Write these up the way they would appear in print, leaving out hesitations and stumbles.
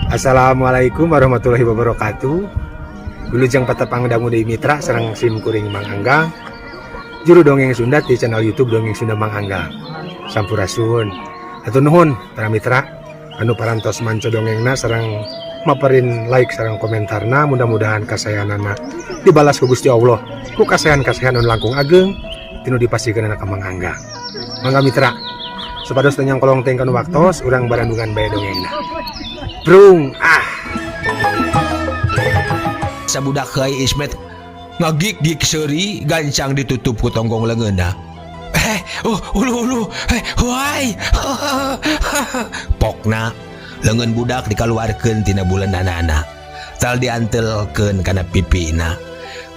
Assalamualaikum warahmatullahi wabarakatuh. Wilujeng patepang dangu deui, mitra, sareng sim kuring Mang Anggang, juru dongeng Sunda di channel YouTube Dongeng Sunda Mang Anggang. Sampurasun. Hatur nuhun para mitra anu parantos manco dongengna sareng maperin like sareng komentarna. Mudah-mudahan kasayanana dibalas ku Gusti Allah ku kasayan-kasayan anu langkung ageng ti nu dipasihkeun ka Mang Anggang. Mangga mitra, supados teu nyangkolong teuing kana waktos, urang barandungan bae dongengna. Brung ah. Sabudak heui Ismet ngagik-gik seuri, gancang ditutup ku tonggong leungeunna. Eh, oh, ulu ulu, eh, wai. Pokna leungeun budak dikaluarkeun tina bulendanana. Tal diantelkeun kana pipina.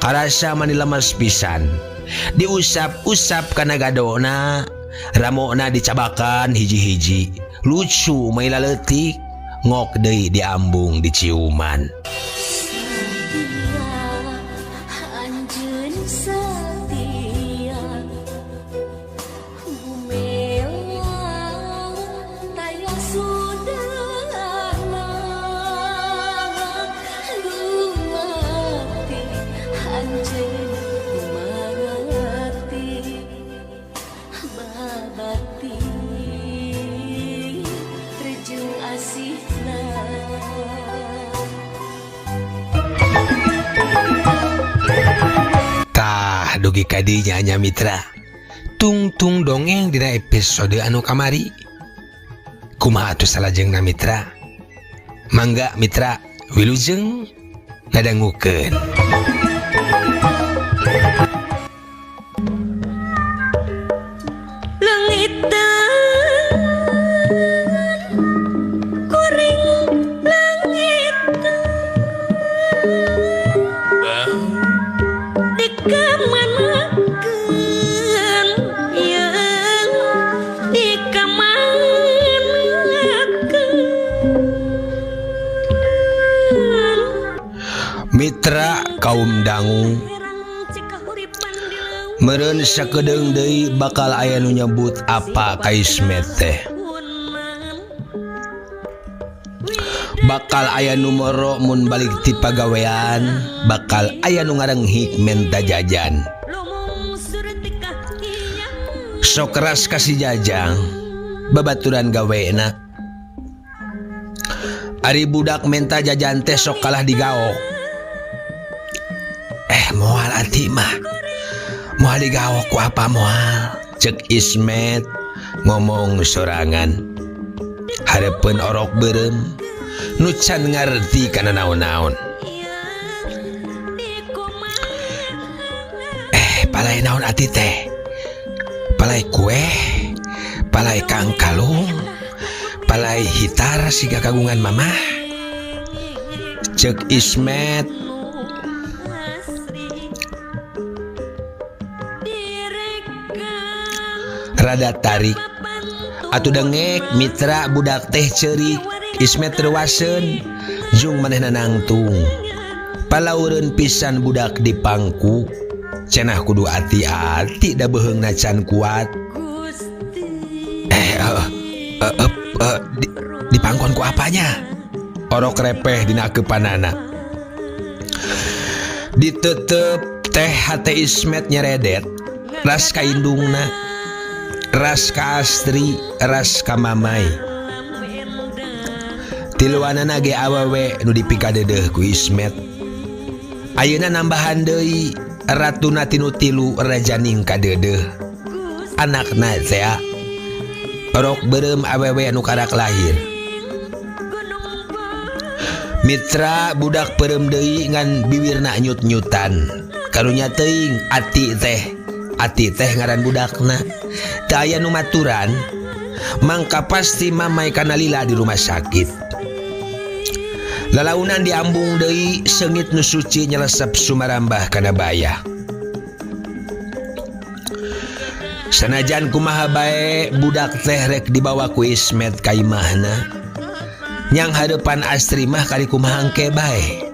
Karasa mani lemes pisan. Diusap-usap kana gadona, ramona dicabakan hiji-hiji. Lucu maila leutik, ngok deui diambung diciuman. Setia, anjeun setia, gumelang taya sudahna, dumati anjeun dumati, babati rejeng asihna. Tah, dugi kadinya nya mitra. Tungtung dongeng dina episode anu kamari. Kumaha atuh salajengna, mitra? Mangga mitra, wilujeng ngadangukeun. Lengitan kuring langitan dikamanakeun yeung dikamanakeun. Mitra kaum dangu, meureun sakedeung deui bakal aya nu nyebut apa ka Ismet teh. Bakal aya nu moro mun balik ti pagawean, bakal aya nu ngarenghik menta jajan. Sok keras kasih jajang, babaturan gawena. Ari budak menta jajan teh sok kalah digaok. Eh, moal ati mah. Moal digaok ku apa moal? Cek Ismet ngomong sorangan. Hareupeun orok beureum nu can ngarti kana naon-naon. Eh, palai naon ati teh? Palai kue, palai kangkalung, palai hitar siga kagungan mamah. Cek Ismet rada tarik. Atuh dengek mitra, budak teh ceurik. Ismet reuwaseun jung manehna nangtung. Palaureun pisan budak di pangku. Cenah kudu ati-ati da beuheungna can kuat. Eh, eh, eh, eh, di, dipangkon ku apanya? Orok repeh dina akeupanana. Ditetep teh hate Ismet nyeredet. Ras ka indungna, ras ka Astri, ras ka Mamai. Tiluanana ge awewe nu dipikadeudeeh ku Ismet. Ayeuna nambahan deui ratuna tinu tilu rajaning kadeudeuh. Anakna tea orok beureum awewe anu karak lahir. Mitra, budak peureum deui ngan biwirna nyut-nyutan. Karunya teuing ati teh. Ati teh ngaran budakna. Teu aya nu maturan, mangka pasti mamai kana lila di rumah sakit. Lalaunan diambung deui, seungit nu suci nyelesep sumarambah kana bayah. Sanajan kumaha bae budak teh rek dibawa ku Ismet ka imahna. Nyang hareupan Astri mah kali kumaha engke bae.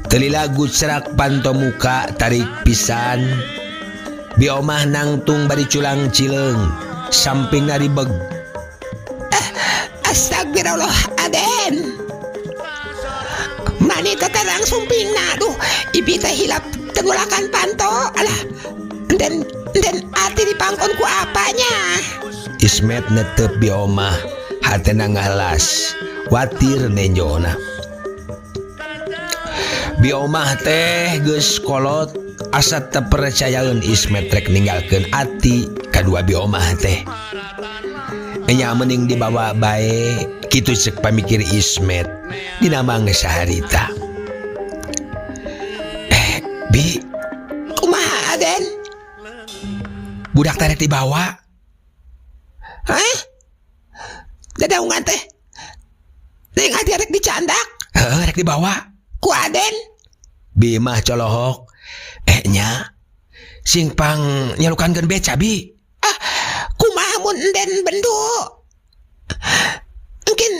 Teu lila gucrak panto muka tarik pisan. Bi omah nangtung bari culang cileung, samping naribeg. Astagfirullah Aden. Mani tatarang sumping na aduh ibi teh hilap tegulakan panto alah dan ati dipangkon ku apanya. Ismet netep bi omah hatena ngalas watir nenjona. Bi omah teh geus kolot asa teu percayaeun Ismet rek ninggalkeun ati kadua bi omah teh. Nya mending dibawa bae kitu cek pamikir Ismet dina mangsa harita. Bi, Kumaha Aden? Budak teh rek dibawa. Hah? Dadaungan teh. Neng ati rek dicandak Heuh, rek dibawa. Ku Aden. Bi mah colohok. Nya sing pang nyalukankeun beca bi. Ah, kumaha mun enden bendu? Mungkin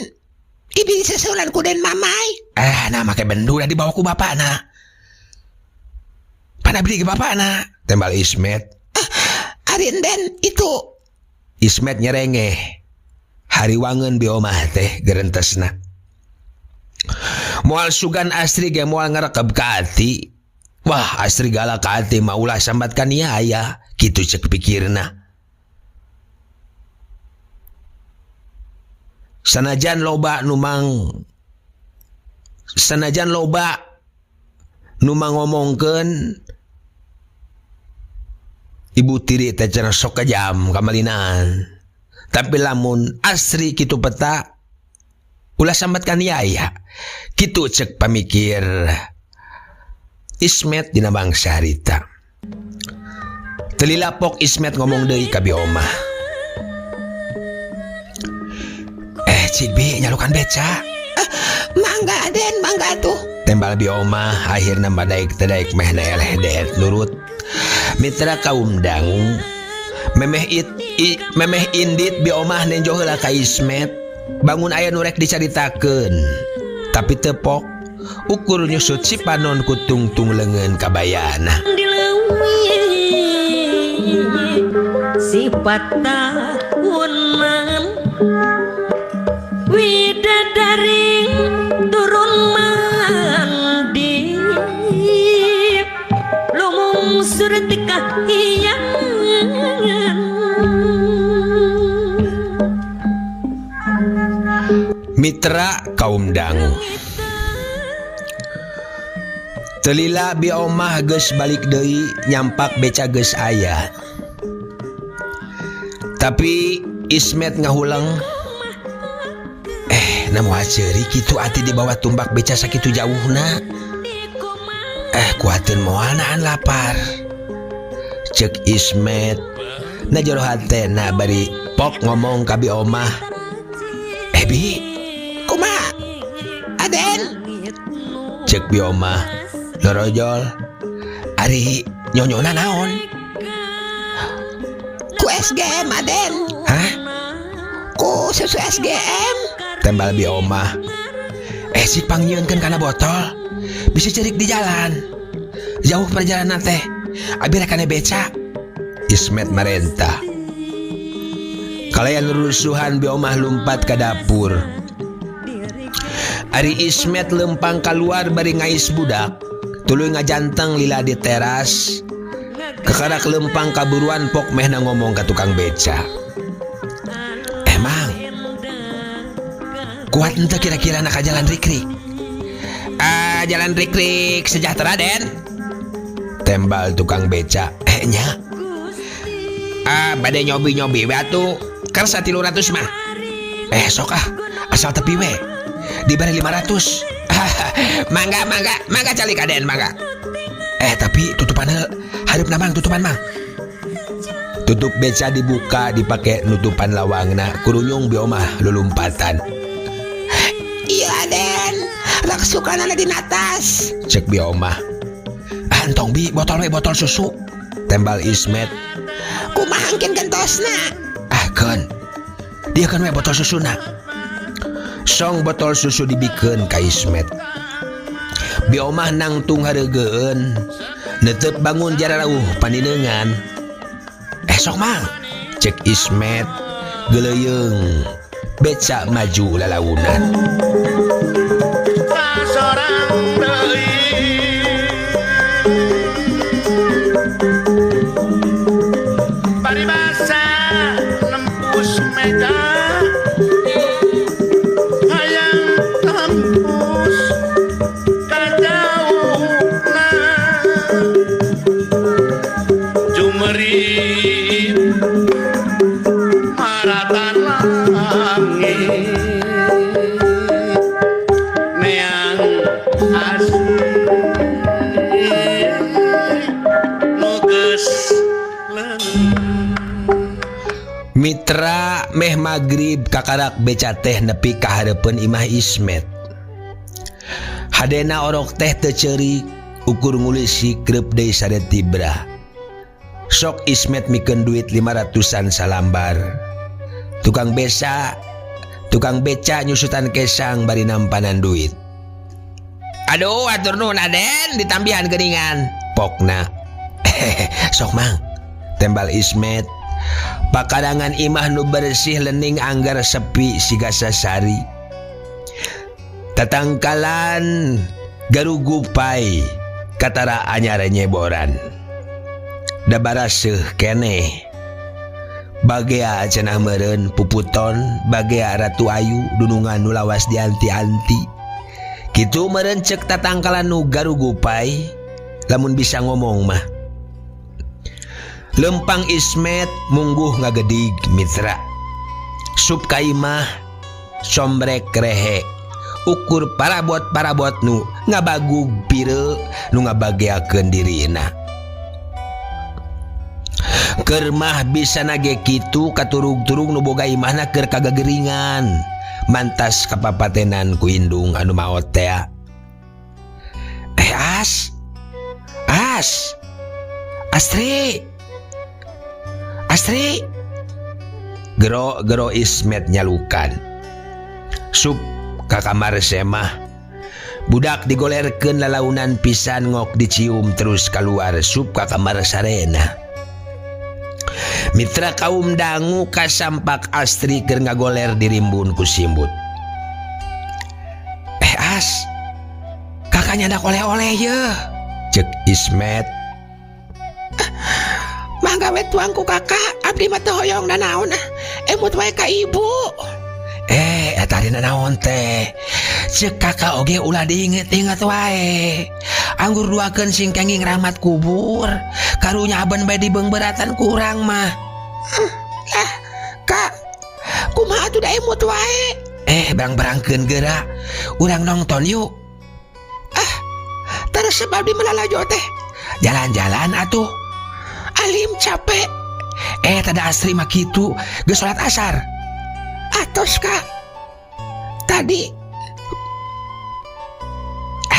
ibi sesulan ku Den Mamai. Nah make bendu dah dibawa ku bapakna. Pan abdi ge bapakna. Tembal Ismet. Ari enden itu. Ismet nyerengeh. Hariwangeun bi omah teh gerentesna. Moal sugan Astri ge moal ngarekeb ka ati. Wah, Astri galak ka ati mah ulah sambat ka nia aya, kitu cek pikirna. Sanajan loba nu mang sanajan loba nu mangomongkeun ibu tiri teh cenah sok kejam kamalinaan. Tapi lamun Astri kitu peta ulah sambat ka nia aya. Kitu cek pamikir Ismet dina bangsa harita. Teu lilapok Ismet ngomong deui ka bi omah. Cik bi nyalukan beca. Mangga Aden, mangga tuh. Tembal bi omah akhirna madaik teu daek meh eleh deet nurut. Mitra kaum dangu memeh it, i, memeh indit bi omah nenjo heula ka Ismet. Bangun aya nu rek dicaritakeun. Tapi tepok ukur nyusut si panon ku tungtung leungeun kabayana. Sifat tahunan widadari turun mandi lumung surti kahiyangan. Mitra kaum dangu telila bi omah geus balik deui nyampak beca geus aya. Tapi Ismet ngahulang, namu ceuri kitu ati dibawa tumbak beca sakitu jauhna. Kuateun moal nahan lapar. Cek Ismet na jero hatena bari pok ngomong ka bi omah. Bi, Kumaha Aden? Cek bi omah norojol. Ari nyonyona naon? Ku SGM Aden. Hah? Ku susu SGM. Tembal bi omah. Si pangnyieunkeun kana botol. Bisa cerik di jalan. Jauh perjalanan teh. Abi rek kana beca. Ismet marentah. Kalayan rusuhan bi omah lumpat ka dapur. Ari Ismet lempang keluar bari ngais budak. Tuluy ngajanteng lila di teras. Kekarak lempang kaburuan pok mehna ngomong ka tukang beca. Emang kuat ente kira-kira nak jalan rikrik? Jalan rikrik sejahtera Den. Tembal tukang beca. Nya. Bade nyobi-nyobi we atuh. Kersa 300 mah. Sok ah, asal tepi we. Diberi 500. Mangga, mangga, mangga calik aden, mangga. Tapi tutupan hareup mang, tutupan mang. Tutup beca dibuka dipake nutupan lawangna kurunyung bi omah lulumpatan. Iya Aden, raksukanana di atas. Cek bi omah. Entong bi, botol we, botol susu. Tembal Ismet. Kumaha engkin gentosna? Keun. Dia kan we botol susuna. Song botol susu dibikeun ka Ismet. Bi omah nangtung hareugeun. Netep bangun jararauh paninengan. Sok mang. Cek Ismet geleuyeung. Beca maju lalaunan. Paribasa nembus mega hayang tembus kajauhna jumerip maratan langit neang asih nu geus leungit. Mitra meh magrib kakarak beca teh nepi ka hareupeun imah Ismet. Hadena orok teh teu ceurik, ukur ngulisi kreup deui sade tibra. Sok Ismet mikeun duit 500-an salambar. Tukang beca nyusutan kesang bari nampanan duit. Aduh, atur nuhun Aden, ditambihan geuningan. Pokna. Sok mang, tembal Ismet. Pakarangan imah nu bersih lening anggar sepi siga sasari. Tatangkalan garugupai katara anyar nyeboran. Da baraseuh keneh. Bagea cenah meureun puputon, bagea Ratu Ayu dunungan nu lawas dianti-anti. Kitu meureun ceuk tatangkalan nu garugupai lamun bisa ngomong mah. Lempang Ismet mungguh ngagedig mitra. Sup ka imah sombrek rehe. Ukur parabot-parabot nu ngabagug pire nu ngabageakeun dirina. Keur mah bisa nage kitu katurug-turug nu boga imahna keur kagageringan. Mantas kapapatenan ku indung anu maot tea. As. As. Astri. Astri. Gero-gero Ismet nyalukan. Sup ka kamar semah. Budak digolerkeun lalaunan pisan ngok dicium terus keluar sup ka kamar sarena. Mitra kaum dangu kasampak Astri keur ngagoler dirimbun ku simbut. As. Kakaknya ndak oleh-oleh ye. Cek Ismet. Mangga we tuang ku kakak, abdi mah teu hoyong nanaon. Emut wae ka ibu. Eta dina naon teh? Cek kakak oge ulah diinget-inget wae. Anggur duakeun sing kenging rahmat kubur. Karunya aben bae dibeungbeuratan kurang mah. Lah, Kak, kumaha atuh da emut wae? Berang-berangkeun geura. Urang nongton yuk. Ah, terus sebab di melalajo teh. Jalan-jalan atuh. Alim capek. Tada Astri mah kitu, geus salat asar. Atos Kak. Tadi.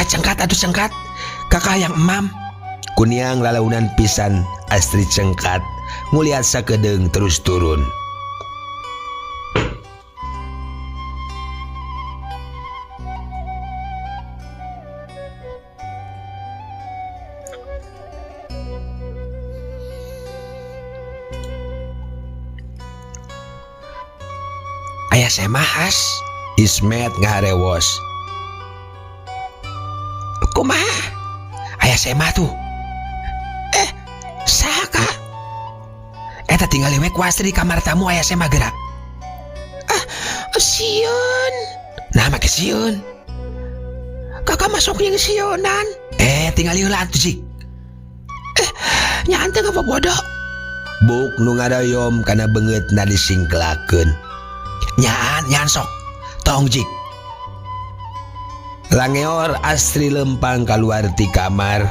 Cengkat atuh cengkat. Kakak yang emam. Kuniang lalaunan pisan Astri cengkat. Nguliat sakedeung terus turun. Aya semah as. Ismet ngaharewos. Kumaha? Aya semah tuh. Saha Kak? Eta tinggal we ku Astri di kamar tamu aya semah gerak. Ah, sieun. Nah make sieun. Kakak masuk jeung sieunan. Tinggal heula atuh cik. Nyaan teh bodoh. Buk nu ngadoyom kana beungeutna disingklakeun. Nyaan sok. Tong jik. Langeor Astri lempang keluar ti kamar.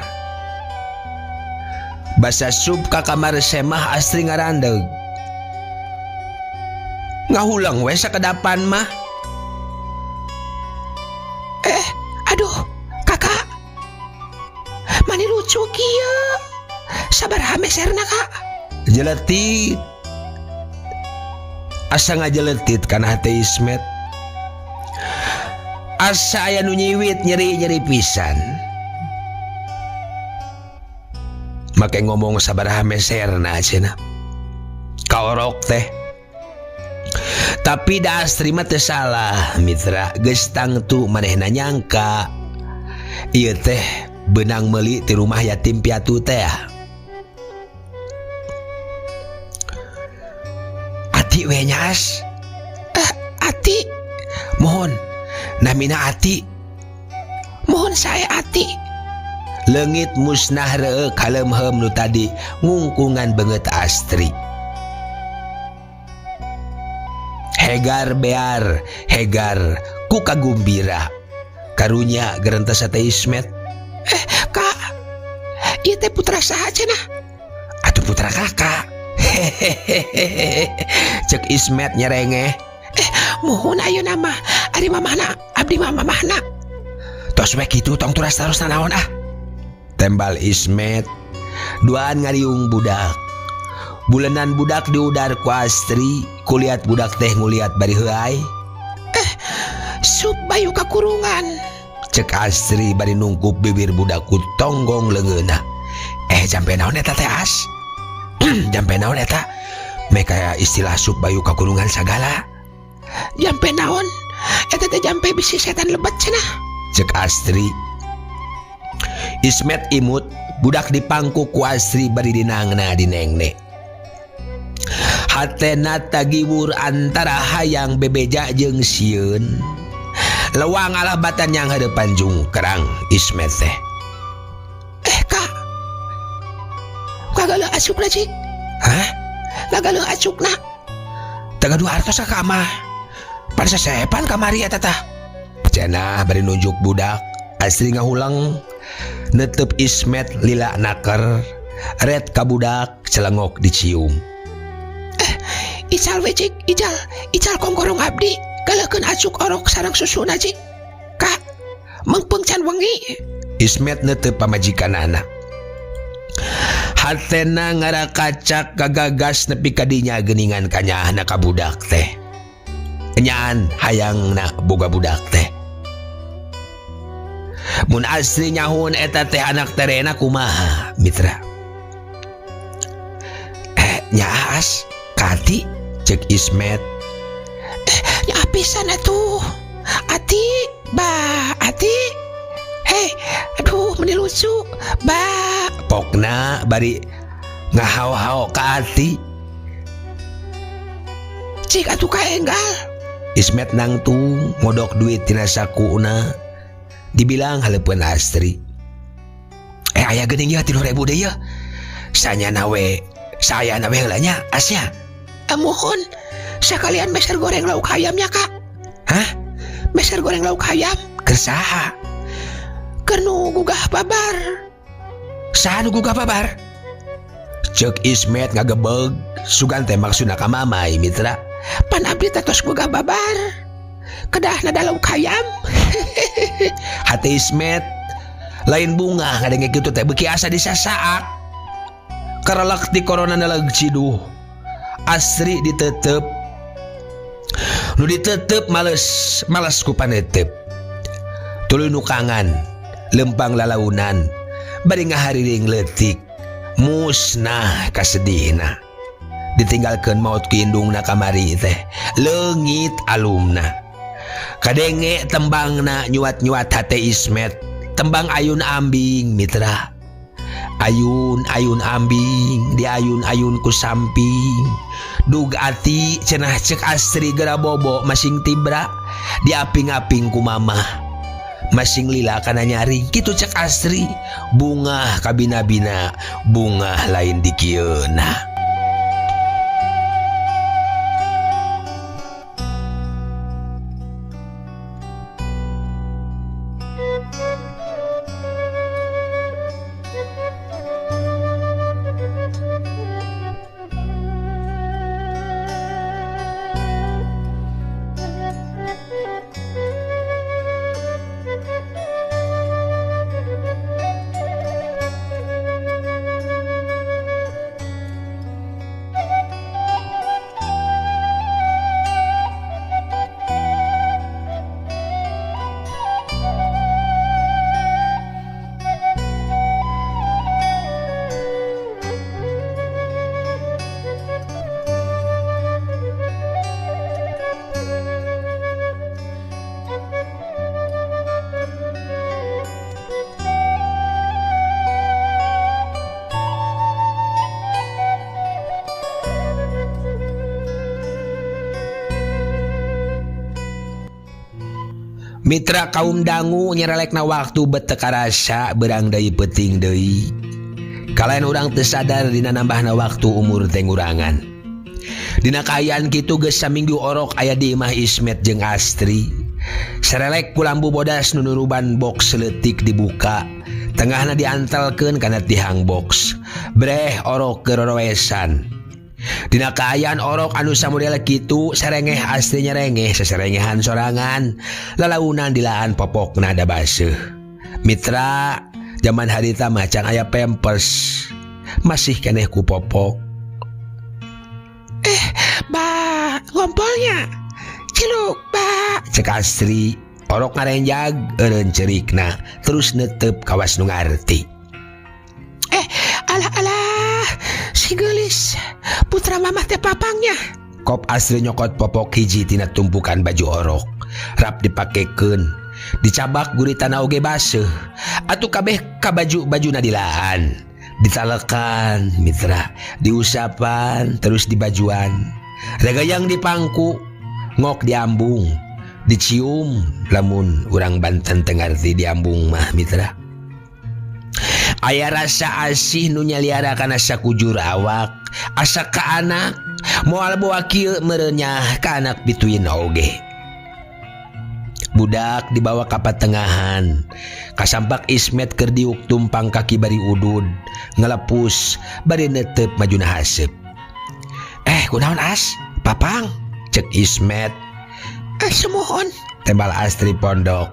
Basa sup ka kamar semah Astri ngarandeg. Ngahulang we sakedapan mah. Aduh, kakak. Mani lucu kieu. Sabaraha meserna kak? Jeletit. Asa ngajeletit kana hate Ismet. Asa aya nu nyiwit nyeri-nyeri pisan. Make ngomong sabaraha meserna cenah. Kaorok teh. Tapi da Astri mah teu salah mitra, geus tangtu manehna nyangka ieu teh beunang meuli ti rumah yatim piatu teh. Ati we nya As. Ati mohon namina Ati. Mohon saya Ati. Leungit musnah reuk kaleumheum nu tadi ngungkungan beungeut Astri. Hegar bear, hegar ku kagumbira. Karunya gerentes teh Ismet. Kak, ieu teh putra saha cenah? Atuh putra kakak. Hehehe. Cek Ismet nyerengeh. Mohon ayeuna mah ari mamahna, abdi mah mamahna. Tos we kitu tong turas tarus nanaon ah. Tembal Ismet duaan ngariung budak. Bulenan budak diudar ku Astri, kuliat budak teh nguliat bari heuay. Sup bayu kakurungan. Cek Astri bari nungkup bibir budak ku tonggong leungeunna. Jampe naon eta teh As? Jampe naon eta? Meh kaya istilah sup bayu kakurungan sagala. Jampe naon? Eta teh jampe bisi setan lebet cenah. Cek Astri. Ismet imut, budak dipangku ku Astri bari dinangna dinengne. Hatena tagiwur antara hayang bebeja jeung sieun. Lewang alah batan yang hadapan jungkerang Ismet teh. Kak. Kagak asupna cik. Hah? Kagak acukna. Teu gaduh hartos ka mah. Pan sesepan kamari eta tah. Cenah bari nunjuk budak. Astri ngahulang. Netep Ismet lila naker. Red ka budak celengok dicium. Ical we cik, ical, ical kongkorong abdi. Galeukeun acuk orok sareng susuna cik. Kak, mengpeng can wengi. Ismet netep pamajikanana. Hatena ngarakacak kagagas nepi ka dinya geuningan kanyaahna ka budak teh. Nyaan hayangna boga budak teh. Mun Astri nyahun eta teh anak terena kumaha mitra. Nyaas kati cek Ismet. Nya pisan atuh. Ati, ba, ati. Hei, aduh meni lucu. Ba, pokna bari ngahau-hau ka Ati. Cik atuh ka enggal. Ismet nangtung ngodok duit tina sakuna. Dibilang haleupeun Astri. Aya geuning ieu 3.000 deui ieu. Sanyana we, saya na we heula nya, Asnya. Mohon sekalian meser goreng lauk ayamnya kak. Hah? Meser goreng lauk ayam. Keur saha? Keur nu gugah babar. Saha nu gugah babar? Cek Ismet ngagebeg, sugan teh maksudna ka mamai mitra. Pan abdi teh tos gugah babar. Kedah nada lauk ayam. Hati Ismet lain bunga ngadenge kitu teh beuki asa disasaak. Karelek ti corona neleg ciduh. Astri ditetep. Nu ditetep males, males ku panetep. Tuluy nukangan, lempang lalaunan, bari ngahariring leutik. Musnah kasedihna. Ditinggalkeun maot ku indungna kamari teh. Leungit alumna. Kadenge tembangna nyuat-nyuat hate Ismet. Tembang ayun ambing mitra. Ayun-ayun ambing diayun-ayun ku samping. Dug ati cenah cek Astri gera bobo masing tibra diaping-aping ku mamah. Masing lila kana nyaring kitu cek Astri. Bungah kabina-bina, bungah lain dikieuna. Mitra kaum dangu nyerelekna waktu bet teu karasa beurang deui peuting deui. Kalayan urang teu sadar dina nambahna waktu umur teh ngurangan. Dina kaayaan kitu geus saminggu orok aya di imah Ismet jeung Astri. Sarelek kulambu bodas nu nuruban box leutik dibuka, tengahna diantelkeun kana tihang box. Breh orok keur roroesan. Dina kaayaan orok anu samodel kitu sarengeh Astri nyerengeh sasarengehan sorangan, lalaunan dilaan popokna da baseuh. Mitra zaman harita mah can aya pampers, masih keneh ku popok. Ba, ngompolnya. Ciluk, ba. Cek Astri, orok ngarenjag eureun cerikna, terus netep kawas nu ngarti. Alah alah, si geulis. Putra mamah teh papangnya. Kop Astri nyokot popok hiji tina tumpukan baju orok. Rap dipakekeun, dicabak guritana oge baseuh. Atuh kabeh ka baju-bajuna dilaan. Ditalekan mitra, diusapan terus dibajuan. Regayang dipangku, ngok diambung, dicium lamun urang Banten teu ngarti diambung mah mitra. Aya rasa asih nu nyaliara kana sakujur awak, asa ka anak, moal boa kieu meureun-nya ka anak pituin oge. Budak dibawa ka patengahan, kasampak Ismet keur diuk tumpang kaki bari udud, ngelepus bari netep majuna haseup. Kunaon As? Papang? Cek Ismet. Sumuhun. Tembal Astri pondok.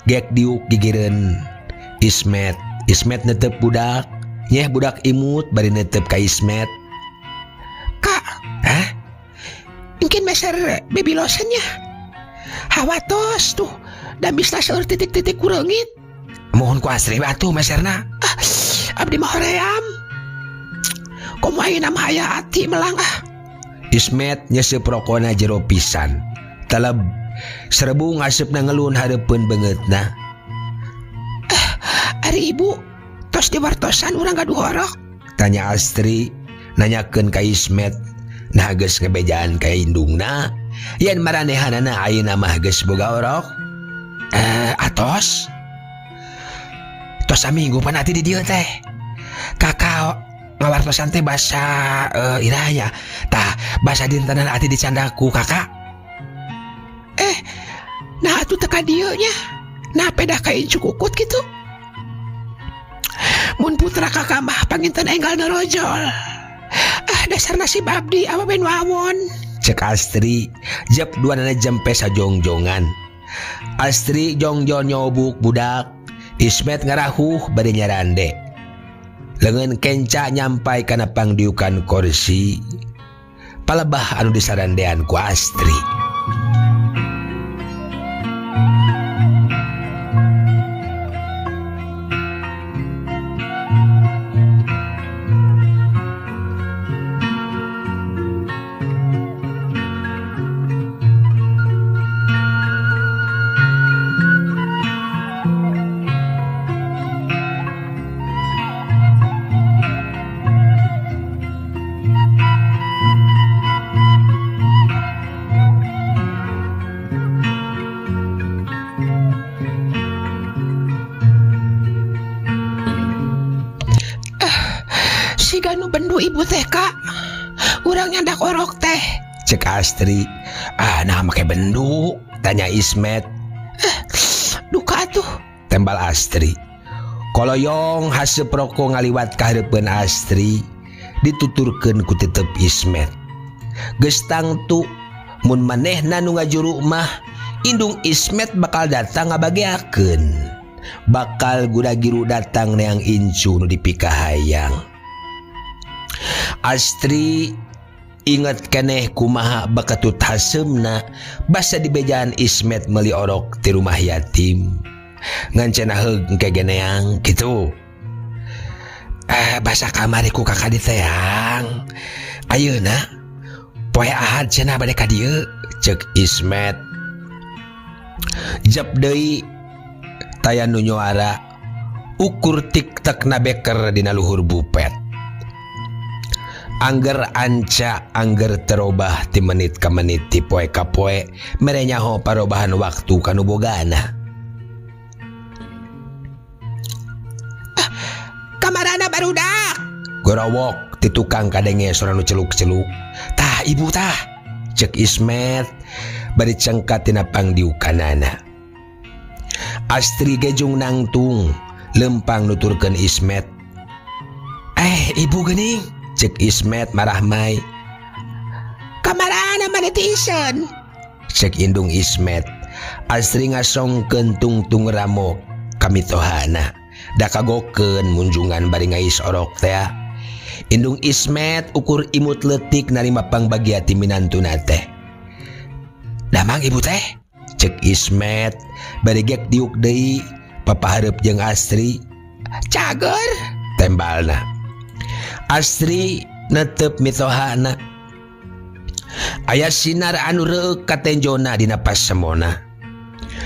Gek diuk gigireun Ismet. Ismet netep budak. Nyeh budak imut bari netep ka Ismet. Kak. Hah? Mungkin meser baby lotionnya. Hawatos tuh. Dan bisa seueur titik-titik kureungit. Mohon ku Astri batu meserna. Abdi mah hoream. Komo ayeuna mah aya ati melang ah. Ismet nyeseup rokona jero pisan. Teleb serebung asepna ngelun hareupeun beungeutna. Ari ibu tos diwartosan urang gaduh orok? Tanya Astri nanyakeun ka Ismet. Nah geus ngebejaan ka indungna. Yen maranehanana ayeuna mah geus boga orok. Atos? Tos saminggu pan ati di dieu teh. Kakak ngawartosan teh basa iraya. Tah basa dintenan ati dicandaku kakak. Nah atuh teu ka dieu nya. Nah pedah ka incu kukut kitu. Mun putra kakak mah panginten enggal norojol. Ah dasar nasib abdi awewe nu awon. Cek Astri jep duanana jempe sajongjongan. Astri jongjon nyobuk budak. Ismet ngarahuh bari nyarande. Leungeun kenca nyampai kana pangdiukan kursi. Palebah anu disarandean ku Astri. Siga nu bendu ibu teh kak. Urang nyandak orok teh. Cek Astri. Ah nah make bendu? Tanya Ismet. Duka atuh. Tembal Astri. Koloyong haseup roko ngaliwat ka hareupeun Astri. Dituturkeun ku tetep Ismet. Geus tangtu mun manehna nu ngajuru mah indung Ismet bakal datang ngabageakeun. Bakal gura-giru datang neang incu nu dipikahayang. Astri inget keneh kumaha bakatut haseumna basa dibejaan Ismet meuli orok ti rumah yatim. Ngan cenah heug engke geneang kitu. Basa kamari ku kakak diteang. Ayeuna poe Ahad cenah bade ka dieu, ceuk Ismet. Jep deui taya nu nyuara ukur tik-tek na beker dina luhur bupet. Angger anca angger terobah ti menit ka menit ti poe ka poe mere nyaho parobahan waktu kanu bogana. Kamarana barudak. Gorowok ti tukang kadenge sora nu celuk-celuk. Tah ibu tah, cek Ismet bari cengkat tina pangdiukanana. Astri gejung nangtung lempang nuturkeun Ismet. Ibu geuning, cek Ismet marah mai. Kamarana maneh tiiseun? Cek indung Ismet. Astri ngasongkeun tungtung ramo kamitohana. Da kagokeun munjungan bari ngais orok teh. Indung Ismet ukur imut leutik narima pangbagia ti minantuna teh. Damang ibu teh? Cek Ismet bari gek diuk deui papahareup jeung Astri. Cager tembalna. Astri netep mitohana. Aya sinar anu reueuk katenjona dina pasemona.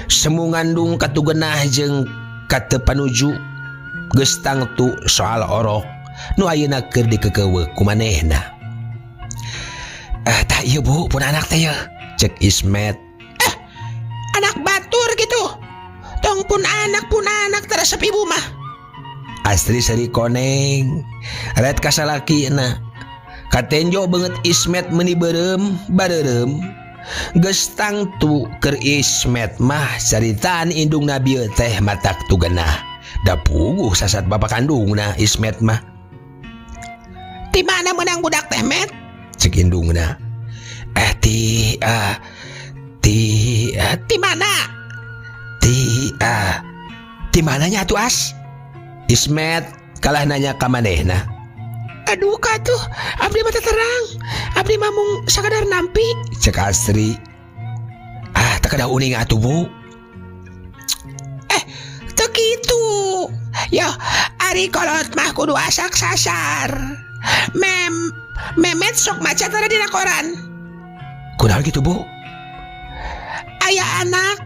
Semu ngandung katugenah jeung katepanuju geus tangtu soal orok nu ayeuna keur dikekeuweuk ku manehna. Tah ieu bu pun anak teh yeuh, cek Ismet. Anak batur gitu. Tong pun anak teresep ibu mah. Astri seri koneng red kasalakina. Katenjo beungeut Ismet meuni beureum bareureum. Geus tangtu keur Ismet mah caritaan indungna bieu teh matak tugenah. Da puguh sasat bapa kandungna Ismet mah. Di mana menang budak teh Met? Cek indungna. Ti ti Di mana? Ti di mananya atuh As? Ismet kalah nanya ka manehna. Aduh katuh, abdi mah terang. Abdi mah mung sakadar nampi. Cek Astri. Teu kedah uning atuh bu. Teu kitu. Yo, ari kolot mah kudu asak sasar. Memet sok maca tara dina koran. Kunaon kitu bu? Aya anak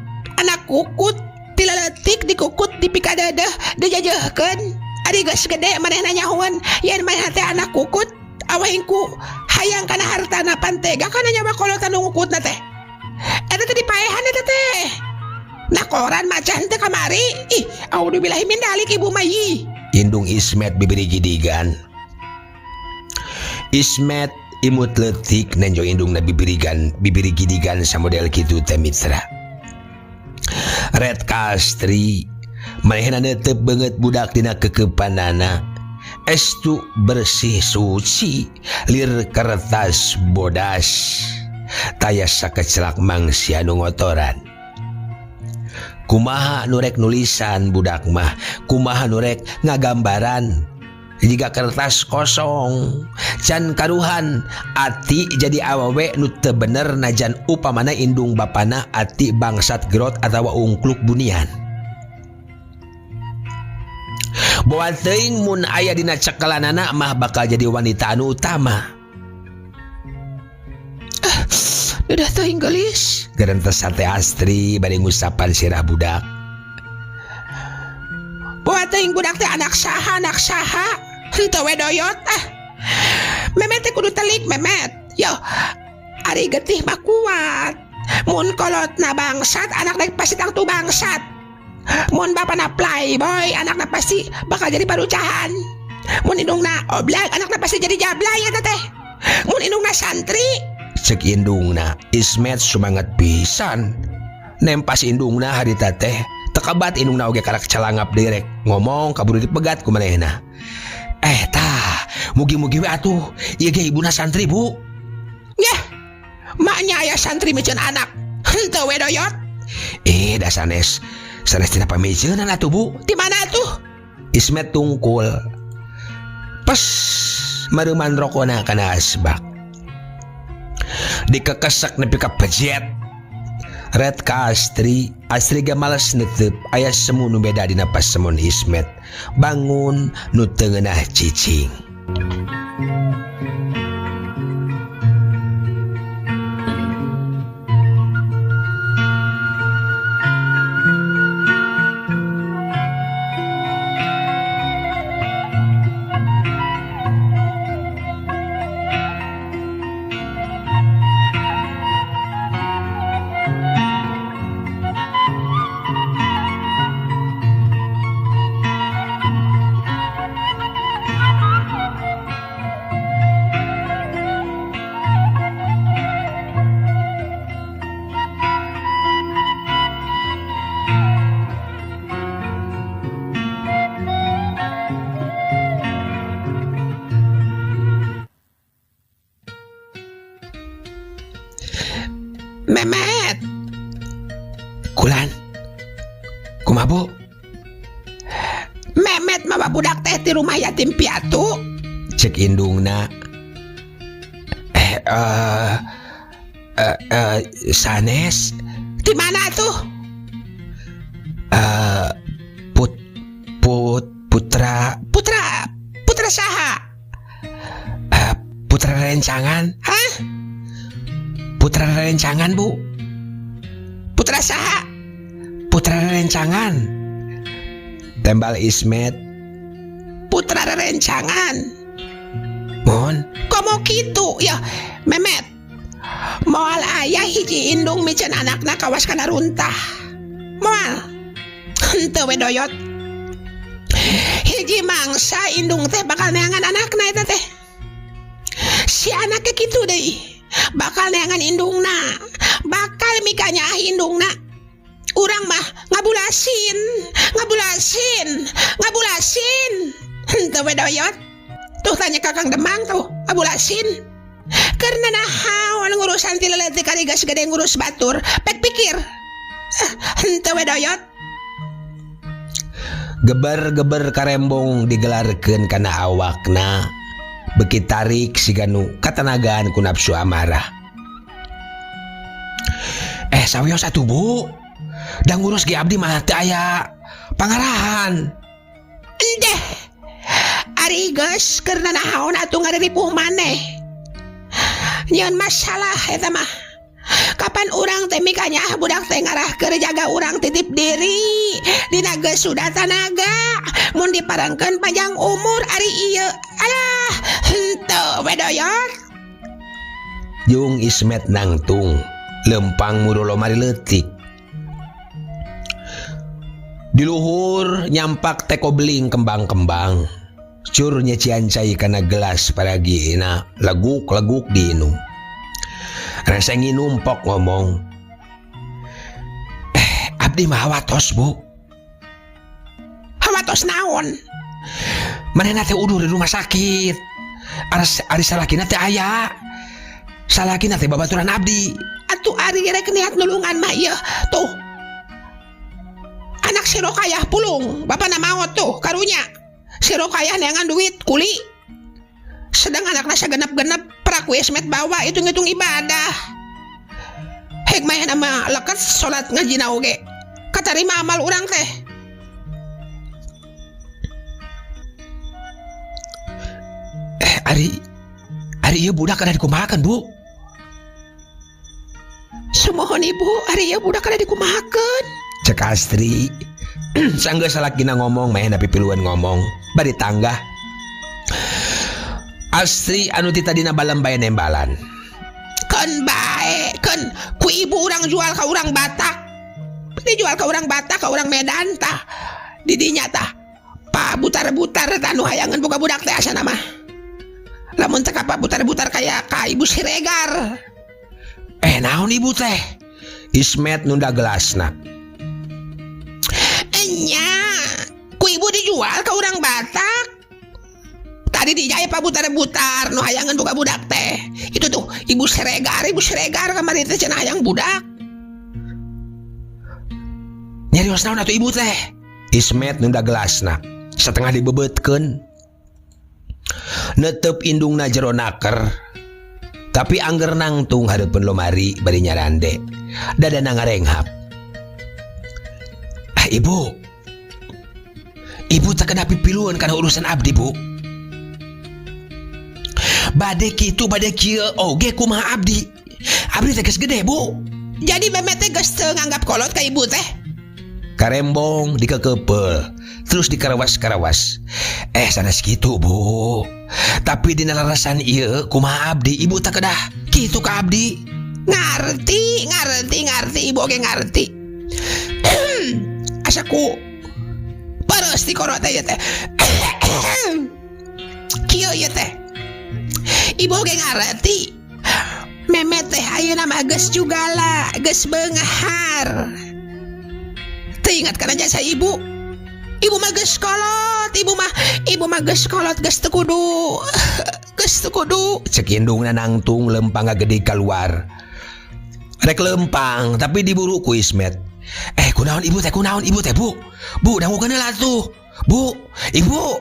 kukut tilaletik dikukut dipikadadeh dijajehkeun. Ari geus gede manehna nyahoan yen manehna teh anak kukut aweng ku hayang kana hartana pantega kana nyawa kolotan nu ngukutna teh. Eta teh dipaehan eta teh. Nah koran maca henteu kamari. Ih, auzubillahi min dalik ibu mah ieu. Indung Ismet bibiri gidigan. Ismet imut leutik nenjo indungna bibiri gidigan samodel kitu teh mitra. Red Kastri manehna neuteup beungeut budak dina kekepanana. Estu bersih suci lir kertas bodas. Taya sakecelak mangsia nu ngotoran. Kumaha nu rek nulisan budak mah, kumaha nu rek ngagambaran. Jika kertas kosong can karuhan ati jadi awewe nu teu bener najan upamana indung bapana ati bangsat gerot atawa ungkluk bunian. Boa teuing mun aya dina cekelanana mah bakal jadi wanita anu utama. Udah teuing geulis. Gerentes sate Astri bari ngusapan sirah budak. Boa teuing budak teh anak saha. Henteu we doyot ah. Memet teh kudu telik memet. Yo, ari getih mah kuat. Mun kolotna bangsat, anakna pasti tangtu bangsat. Mun bapana playboy, anakna pasti bakal jadi barucahan. Mun indungna oblak, anakna pasti jadi jablay eta teh. Mun indungna santri, cek indungna Ismet sumanget pisan. Nempas indungna harita teh, tekabat indungna oge karak calangap direk ngomong kaburu dipegat ku manehna. Tah, mugi-mugi we atuh ieu ge ibuna santri bu. Nyeh, maknya aya santri miceun anak. Henteu we doyot. Da sanes tina pamiceunan atuh bu. Di mana atuh? Ismet tungkul. Pes mareuman rokona kana asbak. Dikekesek nepi ka pejet. Red ka Astri, Astri ge males neuteub aya semu nu beda dina pasemon Ismet. Bangun nu teu ngeunah cicing. Kulan kumaha Bu? Memet mawa budak teh di rumah yatim piatu. Cek indungna. Eh eh eh, eh sanes. Di mana tuh? Eh put put putra Putra putra saha? Putra rencangan. Hah? Putra rencangan, Bu. Putra saha? Putra rencangan. Tembal Ismet. Putra rencangan. Mohon. Komo kitu ya, Memet. Moal aya hiji indung miceun anakna kawas kana runtah. Moal. Henteu we doyot. Hiji mangsa indung teh bakal neangan anakna eta teh. Si anaknya kitu deui. Bakal neangan indungna. Bakal mikanyaah indungna. Urang mah ngabulasin, ngabulasin, ngabulasin. Henteu we doyot. Tuh tanya Kakang Demang tuh, ngabulasin. Karena nahaon ngurusan ti leutik ari geus gede ngurus batur, pek pikir. Henteu we doyot. Geber-geber karembong digelarkeun kana awakna. Beki tarik siga nu katanagaan ku nafsu amarah. Eh sawios atuh Bu. Da ngurus ge abdi mah teu aya pangarahan. Endeh. Ari geus keur nahaon atuh ngariripuh maneh. Nyeun masalah eta mah. Kapan urang teh mikanyaah budak teh ngarah keur jaga urang titip diri. Dina geus sudah tanaga. Mun diparengkeun panjang umur ari ieu. Alah, henteu we doyot. Jung Ismet nangtung lempang muru lomari leutik. Di luhur nyampak teko beling kembang-kembang. Cur nyecian cai kana gelas paragina leguk-leguk diinum. Rasa nginum pok ngomong. Abdi mah hawatos Bu. Hawatos naon? Manehna teh uduh di rumah sakit. Aras ari salakina teh aya. Salakina teh babaturan abdi. Atuh ari rek niat nulungan mah ieu. Tuh. Anak si Rokayah pulung, bapana maot tuh karunya. Si Rokayah neangan duit kuli. Sedang anakna sagenep-genep prak Ismet bawa hitung-hitung ibadah. Hek mah nama leket salat ngajina oge. Katarima amal urang teh. Ari ari ieu budak kada dikumahakeun Bu. Sumohon ibu, ari ieu budak kada dikumahakeun. Cek Astri. Sanggeus salakina ngomong meh pipiluan ngomong bari tanggah. Astri anu ti tadina balem bae nembalan. Keun bae, keun ku ibu urang jual ka urang Batak. Dijual ka urang Batak, ka urang Medan tah. Di dinya tah. Pa butar-butar tah nu hayangeun boga budak teh asana mah. Lamun teh ka pa butar-butar kaya ka Ibu Siregar. Naon ibu teh? Ismet nunda gelasna. Enya, ku ibu dijual ka urang Batak. Tadi dijaya pa butar-butar nu hayangeun boga budak teh. Itu tuh Ibu Siregar kamari teh cenah hayang budak. Nyarios naon atuh ibu teh? Ismet nunda gelasna. Setengah dibebetkeun. Netep indungna jero naker. Tapi angger nangtung hareupeun lomari bari nyarande. Dadana ngarenghap. Ah ibu. Ibu teh kena pipiluan kana urusan abdi Bu. Bade kitu bade kieu oge kumaha abdi. Abdi teh geus gede Bu. Jadi Memet teh geus teu nganggap kolot ka ibu teh. Karembong dikekepeul terus dikarawas-karawas. Sanes kitu Bu. Tapi dina larasan ieu kumaha abdi ibu teh kedah kitu ka abdi. Ngarti, ngarti, ngarti ibu oge ngarti. Asa ku peres di korot teh ieu teh. Kieu ieu teh. Ibu oge ngarti. Memet teh ayeuna mah geus jugala, geus beunghar. Teu ingat kana jasa ibu. Ibu mah geus kolot, ibu mah geus kolot, geus teu kudu. Geus teu kudu. Cek indungna nangtung lempang ngagede keluar. Rek lempang tapi diburu ku Ismet. Eh kunaon ibu teh, kunaon ibu teh, Bu? Bu, dangukeun heula tuh. Bu, ibu.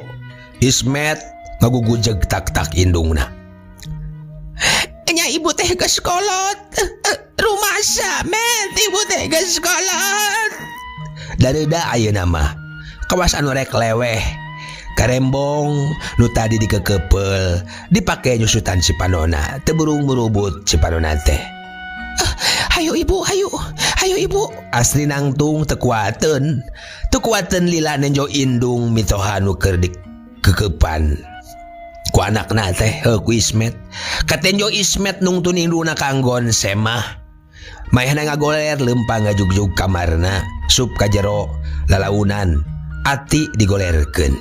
Ismet ngagugujeg tak-tak indungna. Nya ibu teh geus kolot. Rumasa Met, ibu teh geus kolot. Dareuda ayeuna mah. Kawas anu rek leweh. Karembong nu tadi dikekepel dipake nyusutan si panona, teu burung murubut si panona teh. Hayu ibu, hayu. Hayu ibu. Asri nangtung teu kuateun. Teu kuateun lila nenjo indung mitoha nu keur dikekepan ku anakna teh, heuh ku Ismet. Katenjo Ismet nungtun indungna kanggon semah. Mayahna ngagoler leumpang ngajugjug kamarna, sup ka jero lalaunan, ati digolerkeun.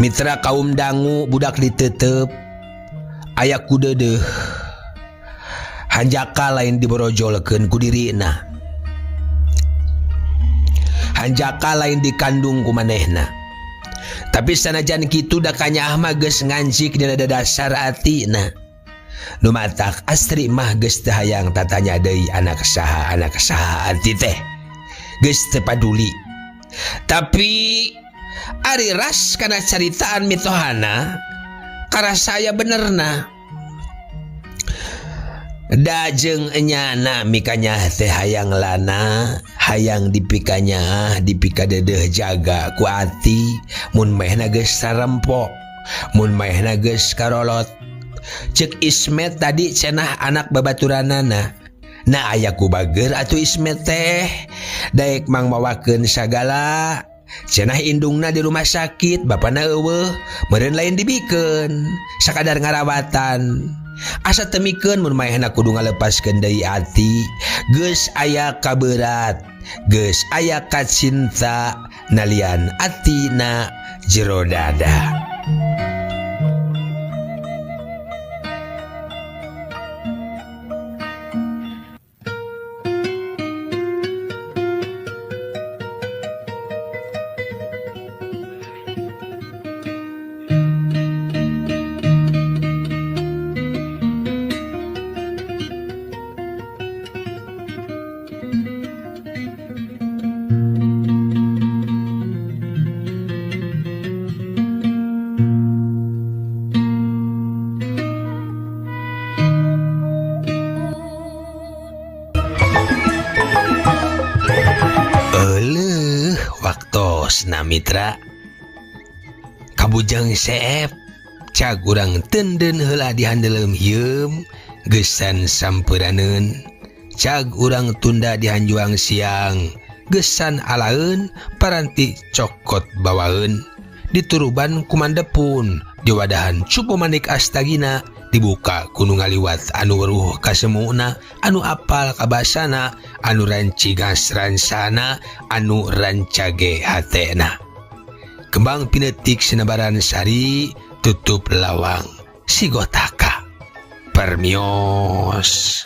Mitra kaum dangu budak ditetep aya ku deudeuh. Hanjaka lain diborojolkeun ku dirina. Hanjaka lain dikandung ku manehna. Tapi sanajan kitu da kanyaah mah geus ngancik dina dasar atina. Nu matak Astri mah geus teu hayang tatanya deui anak saha ati teh. Geus teu paduli. Tapi ari ras kana caritaan mitohana karasaya benerna. Da jeung enyana mikanya teh hayang lana, hayang dipikanya, dipikadedeh jaga ku ati, mun maehna geus sarempo, mun maehna geus karolot. Ceuk Ismet tadi cenah anak babaturanana. Nah aya ku bager atuh Ismet teh, daek mang mawakeun sagala. Cenah indungna di rumah sakit, bapana eueuh, meureun lain dibikeun, sakadar ngarawatan. Asa temikeun mun maehna kudu ngalepaskeun deui ati, geus aya kaberat, geus aya kacinta, nalian atina jero dada. Waktosna mitra kabujang seep cag urang tenden heula dihandeleum hieum gesan sampuraneun cag urang tunda dihanjuang siang gesan alaeun paranti cokot bawaeun dituruban kumandepun diwadahan cupu manik astagina dibuka kudu ngaliwat anu weruh kasemuna anu apal kabasana anu rancigas ransana anu rancage hatena. Kembang pinetik sinabaran sari tutup lawang sigotaka permios.